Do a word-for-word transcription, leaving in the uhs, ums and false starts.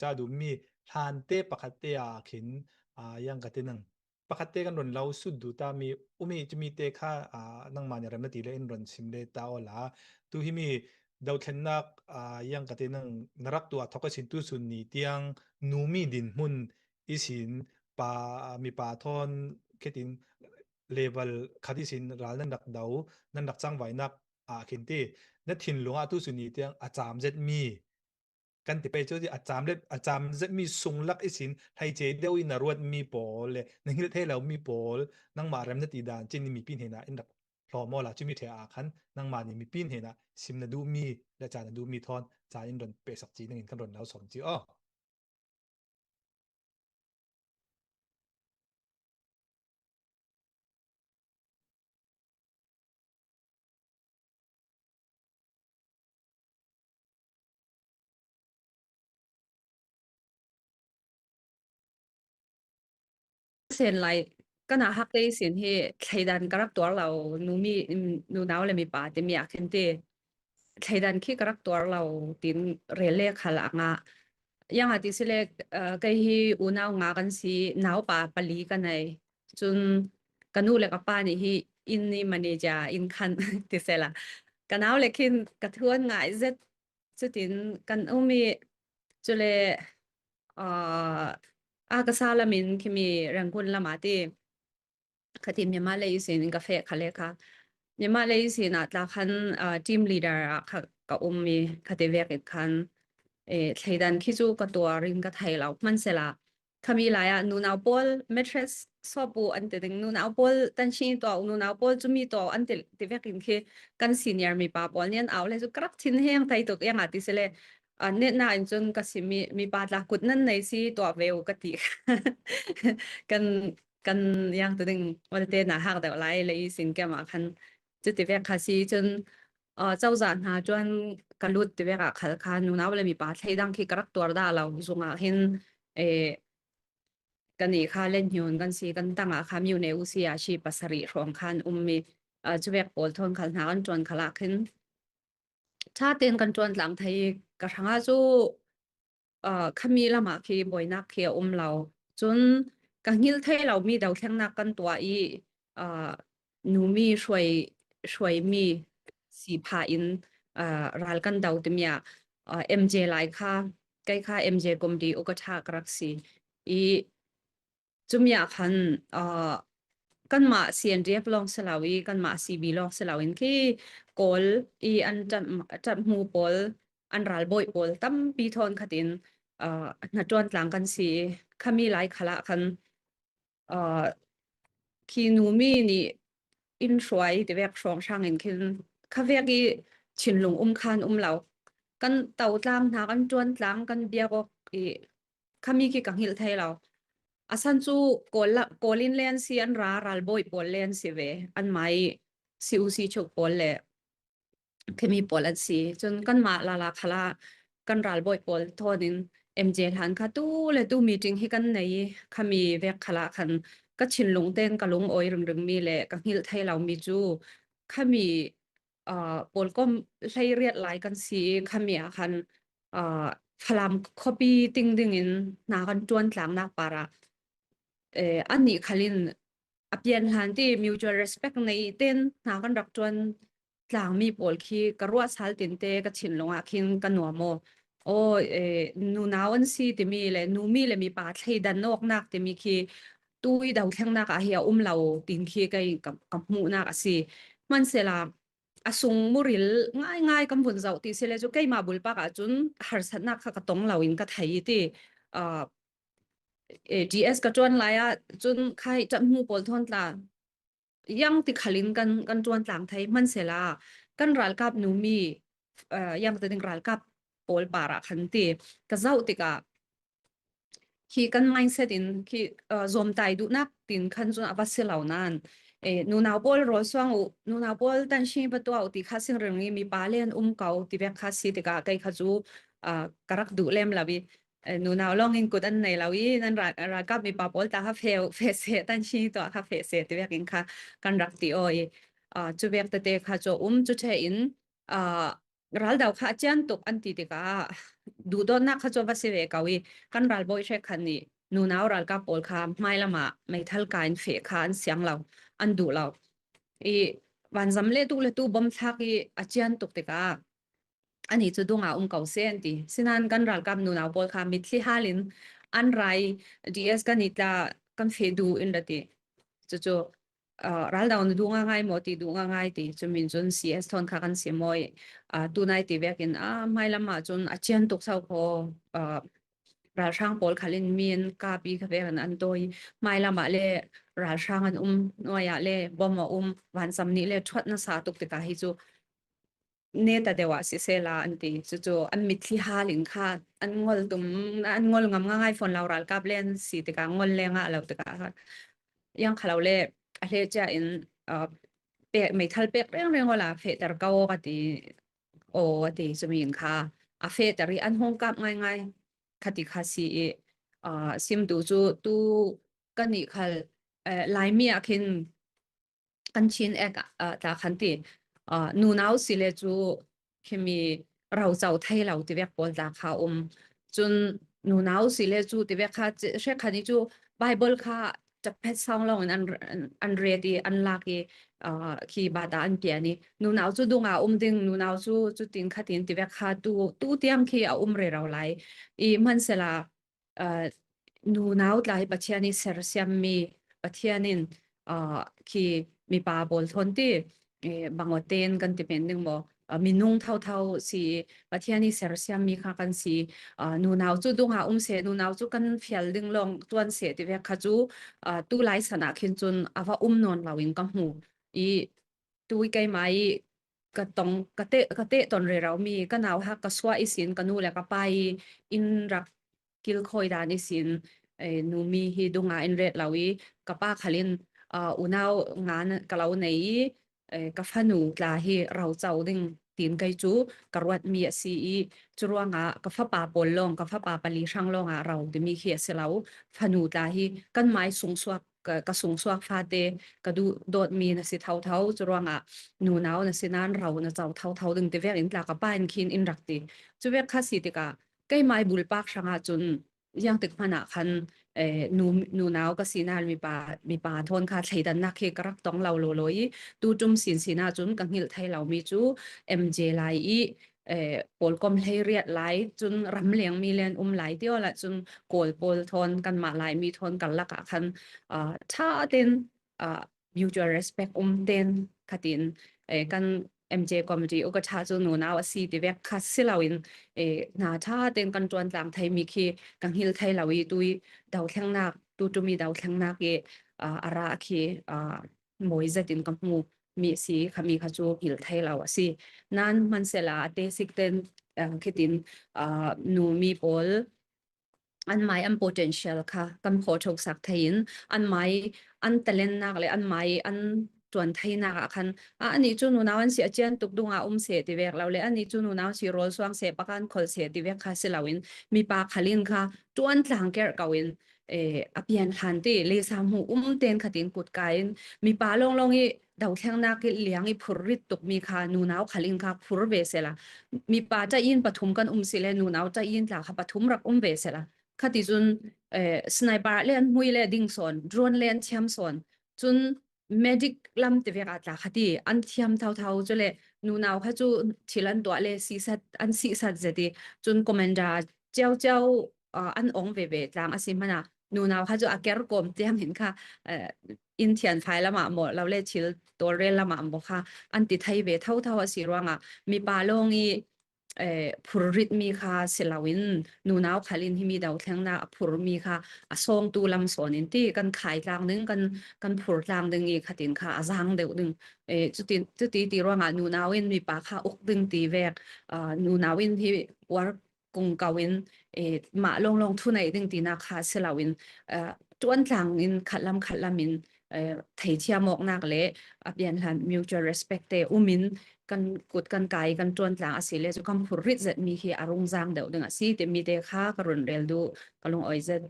cha dum mi hlante pakhatte a khin, a, yang ka ti nang. Pakhatte kan ron lau sut du ta mi, umi, chumi te kha, a, nangmah ni remna ti le in ron sim le ta aw la. Tu hi mi dothlennak, a, yang ka ti nang na rak tuah thok a sin tu sun ni tiang nu mi din hmun i sin pa, mipa thawn khetin level khat i sin ral nan rak do, nan rak cangvainak a khin ti. Na thinlung ah tu sun ni tiang a cam zet mi kan ti pei cu a cam le a cam zet mi sung lak i sin hleice deuh i na ruat mi pawl le na hngilh thei lo mi pawl nangmah remna ti dan cin ni mipi hnenah in rak hlawm aw la cu mi ṭhe a khan nangmah ni mipi hnenah sim na duh mi le ca na duh mi thawn ca in ron pehsak ci nangin kan ron lo sawm ci aw. Sen lai kan a hak te sin hi thleidan ka rak tuar lo, nu mi, nunau le mipa te mi a khin ti thleidan khi ka rak tuar lo tin rel le khal a ngah. Yang a ti si le, eh, kei hi unau nga kan si, naupa pali ka nei. Cun ka nu le ka pa nih hi inn i manager in khan ti sela. Ka nau le khin ka thuan ngai zet cutin kan um i cule, ah, a ka sa lamin khimi Rangoon lam a ti. Khatin Myanmar lei ihsin in ka feh kha le kha. Myanmar lei ihsin ah tla khan, ah, team leader ah kha ka um i khati vek in khan, eh, thleidan khi cu ka tuar in ka thei lo. Hmansela khami lai ah nunau pawl mattress sawp uh an ti ding, nunau pawl tanshi tuah uh, nunau pawl cumi tuah uh an ti, ti vek in khi kan senior mipa pawl nih an au le cu ka rak thin heng thei tuk, yang a ti si le, ah, netna in cun ka sim i mipa tla kut nan nei si tuah ve uh ka ti. Kan kan yang tu ding olte na hak deuh lai le i sin keimah khan cuti vek kha si cun, ah, cozah hna cuan ka lut ti vek ah khal kha nunau le mipa thleidang khi ka rak tuar dah lo zung ah hin, eh, kan i kha len hiun kan si kan tang ah kha miu ne u si a si pasarih hrawng khan um mi, ah, cuvek pawl thawn khal hna kan ṭuan khal ah khin ṭha tein kan ṭuan tlang thei i ka hrangah cu, ah, khami lamah khi buainak khi a um lo. Cun ka hngilh thei lo mi dothlengnak kan tuah i, ah, numi hruai, hruai mi si pha in, ah, ral kan do timi ah, ah, M J lai kha, kei kha M J committee uka ṭha ka rak si i, cumi ah khan, ah, kanmah C N D F lawng si lo i, kanmah C B lawng si lo in khi Kawl i an ṭap, ṭap hmu pawl, an ralbawi pawl tampi thawn khatin, ah, hnaṭuan tlang kan si i, khami lai khal ah khan, ah, khi numi nih in hruai ti vek hrawnghrang in khin kha vek i thinlung um khan um lo. Kan to tlang hna, kan ṭuan tlang, kan biak awk i khami khi ka hngilh thei lo. A san cu Kawl la-, Kawl in len si an ra, ralbawi pawl len si ve. Anmah i C U C chuk pawl le khami pawl an si. Cun kanmah lala khalah kan ralbawi pawl thawn in M J hlan kha tu le tu meeting hi kan nei i khami vek khalah khan ka thinlung tein ka lungawi ringring mi le ka hngilh thei lo mi cu khami, ah, pawlkom hleiriat lai kan si i khami ah khan, ah, Falam khuapi ting dingin hna kan ṭuan tlangnak parah, eh, annih khal in a pian hlan ti mutual respect nei tein hna kan rak ṭuan tlangmi pawl khi ka ruah sal tinte ka thinlung ah khin ka nuam aw. Aw, eh, nunau an si timi le numi le mipa thleidan awknak timi khi tui dothlengnak ah hi a um lo tin khi kei ka, ka hmuhnak a si. Hmansela a sung muril ngaingai kan vun zoh ti si le cu keimah bulpak ah cun harsatnak kha ka tong lo in ka thei i ti, ah, eh, D S ka ṭuan lai ah cun khai ṭap hmu pawl thawn tla yang ti khal in kan, kan ṭuan tlang thei hmansela kan ralkap numi, eh, yang ti ding ralkap pawl parah khan ti ka zoh tikah khi kan mindset in khi, eh, zuamtai duhnak tin khan cun a va si lo nain, eh, nunau pawl rawl suang uh, nunau pawl tanshi va tuah uh ti kha sin ring i mipa le an um ko ti vek kha si tikah kei kha cu, ah, ka rak duh lem lo i, eh, nunau lawng in kut an nei lo i nan ra-, ralkap mipa pawl ta kha feh, feh seh, tanshi tuah kha feh seh ti vek in kha kan rak ti aw i, ah, cu vek tete kha cu a um cu ṭhe in, ah, raldau kha a cian tuk an ti tikah duhdawtnak kha cu a va si ve ko i, kan ralbawi hrekkhat nih nunau ralkap pawl kha hmailamah meithal ka in feh kha an siang lo, an duh lo. I vanzam le tu le tu bom thlak i a cian tuk tikah ani cu dungah um ko seh an ti. Sinain kan ralkap nunau pawl kha mitthli halin an ra i D S kan i tla kan feh duh in ra ti. Cucu, aa, raldau na duh ngaingai maw ti, duh ngaingai ti. Cumi cun C S thawn kha kan si maw i, aa, tunai ti vekin, aa, hmailam ah cun a cian tuk sau kho, aa, ralhrang pawl khal in mi an kap i kha vekin an tawi. Hmailam ah le ralhrang an um, nuai ah le bom a um, vanzam nih le ṭhuat nasa tuk tikah hi cu neta deuh ah sisehla an ti. Cucu an mitthli halin kha an ngol tum, an ngol ngam ngaingai fawn lo, ralkap le an si tikah ngol le ngah lo tikah kha. Yang kha lo le a hleh cia in, aa, pek, meithal pek rengreng awla fehter ko aw ka ti, aw a ti. Cumi in kha a fehter i an hung kap ngaingai kha ti kha si i, aa, simtu cu tu kan nih khal, eh, Laimi ah khin kan Chin Act, ah, tla khan ti, ah, nunau si le cu khimi roco thei lo ti vek pawl tla kha um. Cun nunau si le cu ti vek kha ci-, hrekkhat nih cu Bible kha ṭaphet sawng lawngin an, an, an ret i an lak i, ah, khi bata an pian i nunau cu dungah um ding, nunau cu cutin khatin ti vek kha tu, tu tiang khi a um rero lai. I hmansehla, aa, nunau tla hi Pathian i sersiammi, Pathian in, aa, khi mipa pawl thawn ti, eh, bangawten kan ti men ding maw, aa, minung thotho si, Pathian i sersiammi kha kan si, aa, nunau cu dungah um seh, nunau cu kan fial ding lawng ṭuan seh ti vek kha cu, aa, tu lai san ah khin cun a va um nawn lo in ka hmu i, tu i keimah i ka tong, ka teh, ka teh ton rero mi, ka nauhak ka suah ihsin ka nu le ka pa i in rak kilkhawi dan ihsin, eh, numi hi dungah in ret lo i, ka pa khal in, ah, unau nga ka lo nei i, eh, ka fanu tla hi roco ding tin kei cu ka ruatmi a si i, curuangah ka fapa pawl lawng, ka fapa pali hrang lawngah ro timi khi a si lo. Fanu tla hi kan mai sungsuak, ka, ka sungsuak fate ka duhdawtmi na si thotho, curuangah nunau na si nain ro na co thotho ding ti vekin tla ka pa in khin in rak ti. Cu vek kha si tikah keimah i bulpak hrangah cun ziangtik hmanh ah khan, eh, nu, nunau ka si nain mipa, mipa thawn kha thleidannak khi ka rak tong lo lawlaw i, tu ṭum sinsin ah cun ka hngilh thei lomi cu M J lai i, eh, pawlkom hleiriat lai, cun ramleng mi le an um lai ti awla cun Kawl pawl thawn kanmah Laimi thawn karlak ah khan, ah, ṭha tein, ah, mutual respect um tein khatin, eh, kan M J committee uka ṭha cu nunau a si ti vek kha si loin, eh, hna ṭha tein kan ṭuantlang theimi khi ka hngilh thei lo i, tu i dothlengnak, tu ṭum i dothlengnak i, ah, a ra khi, ah, mawi zetin ka hmu mi a si, khami kha cu hngilh thei lo a si. Nain hmansehla a tesik tein, ah, khitin, ah, numi pawl anmai an potential kha kan phawh ṭhosak thei in, anmai an talentnak le anmai an ṭuan theinak ah khan, ah, anih cu nunau an si a cian tuk dungah um seh ti vek lo le, anih cu nunau si rawl suang seh, pakan kholh seh ti vek kha si loin, mipa khal in kha ṭuantlang kerh ko in, eh, a pian hlan ti, lesa hmuh um tein khatin kut kai in, mipa lawnglawng i dothlengnak i liang i phurrit tukmi kha nunau khal in kha phur ve sehla, mipa ṭain pathum kan um si le nunau ṭain tla kha pathum rak um ve sehla, khati cun, eh, sniper le an hmui le ding sawn, drone le an thiam sawn, cun medic lam ti vek ah tla khati an thiam thotho, cule nunau kha cu thil an tuah le sisat, an sisat zet i, cun commander ciauciau, ah, an ong veve tlang a si hmanh ah, nunau kha cu a ker kawm tiang in kha, eh, in thianfai lam ah maw, lo le thil tawlrel lam ah maw kha an ti thei ve thotho a si ruangah, mipa lawng i, eh, phurrit mi kha si loin, nunau khal in himi dothlengnak a phur mi kha a sawngtu lam sawn in ti kan khai tlang ding, kan, kan phur tlang ding i khatin kha a zang deuh ding. Eh, cuti, cuti ti ruangah nunau in mipa kha uk ding ti vek, ah, nunau in hi work kung ko in, eh, mah lawnglawng thuneih ding tinak kha si loin, eh, ṭuantlang in khatlam khatlam in, eh, theithiam awknak le a pian hlan mutual respect te um in kan kut kan kai kan ṭuantlang a si le cu kan phurrit zetmi hi a rung zang deuh ding a si timi te kha ka run rel duh, ka lungawi zet.